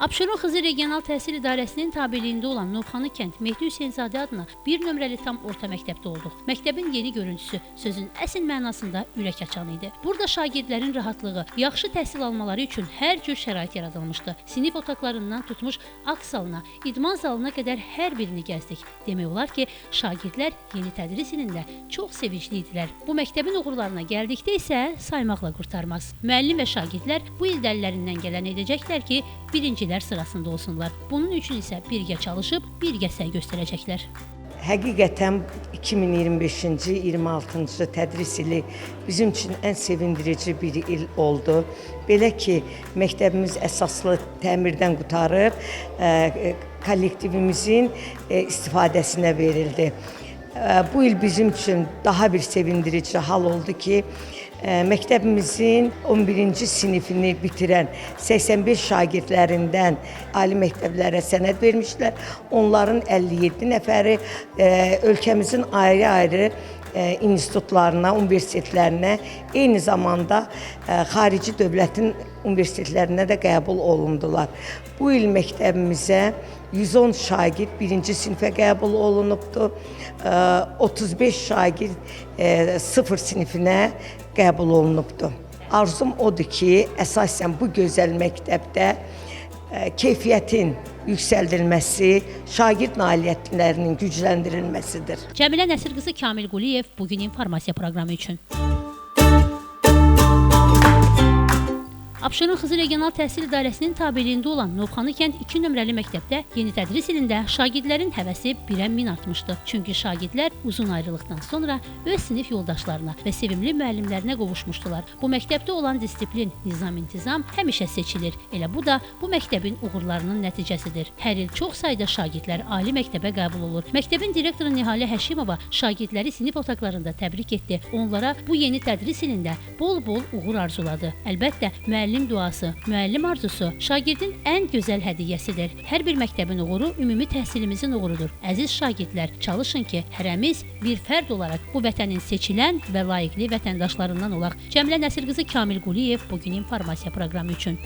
Abşeron Xızı Regional Təhsil İdarəsinin tabeliyində olan Novxanı kənd Mehdi Hüseynzadə adına 1 nömrəli tam orta məktəbdə olduq. Məktəbin yeni görüntüsü sözün əsl mənasında ürək açan idi. Burada şagirdlərin rahatlığı, yaxşı təhsil almaları üçün hər cür şərait yaradılmışdı. Sinif otaqlarından tutmuş akt zalına, idman zalına qədər hər birini gəzdik. Demək olar ki, şagirdlər yeni tədris ilində çox sevincli idilər. Bu məktəbin uğurlarına gəldikdə isə saymaqla qurtarmaz. Müəllim və şagirdlər bu il də əllərindən gələni edəcəklər ki, birincilər sırasında olsunlar. Bunun üçün isə birgə çalışıb, birgə səy göstərəcəklər. Həqiqətən 2025-ci, 26-cı tədris ili bizim üçün ən sevindirici bir il oldu. Belə ki, məktəbimiz əsaslı təmirdən qurtarıb, kollektivimizin istifadəsinə verildi. Bu il bizim üçün daha bir sevindirici hal oldu ki, məktəbimizin 11-ci sinifini bitirən 85 şagirdlərindən ali məktəblərə sənəd vermişlər. Onların 57 nəfəri ölkəmizin ayrı-ayrı institutlarına, universitetlərinə, eyni zamanda xarici dövlətin universitetlərinə də qəbul olundular. Bu il məktəbimizə 110 şagird birinci sinifə qəbul olunubdur. 35 şagird 0 sinifinə qəbul olunubdur. Arzum odur ki, əsasən bu gözəl məktəbdə keyfiyyətin yüksəldilməsi, şagird nailiyyətlərinin gücləndirilməsidir. Cəmilə Nəsir qızı, Kamil Quliyev, Bugün informasiya proqramı üçün. Abşeron Xızı Regional Təhsil İdarəsinin tabeliyində olan Novxanı kənd 2 nömrəli məktəbdə yeni tədris ilində şagirdlərin həvəsi birə min artmışdı. Çünki şagirdlər uzun ayrılıqdan sonra öz sinif yoldaşlarına və sevimli müəllimlərinə qovuşmuşdular. Bu məktəbdə olan disiplin, nizam-intizam həmişə seçilir. Elə bu da bu məktəbin uğurlarının nəticəsidir. Hər il çox sayda şagirdlər ali məktəbə qəbul olur. Məktəbin direktoru Nihalə Həşimova şagirdləri sinif otaqlarında təbrik etdi. Onlara bu yeni tədris ilində bol-bol uğur arzuladı. Əlbəttə, müəllim duası, müəllim arzusu şagirdin ən gözəl hədiyyəsidir. Hər bir məktəbin uğuru ümumi təhsilimizin uğurudur. Əziz şagirdlər, çalışın ki, hərəmiz bir fərd olaraq bu vətənin seçilən və layiqli vətəndaşlarından olaq. Cəmilə Nəsir qızı, Kamil Quliyev, Bugün informasiya proqramı üçün.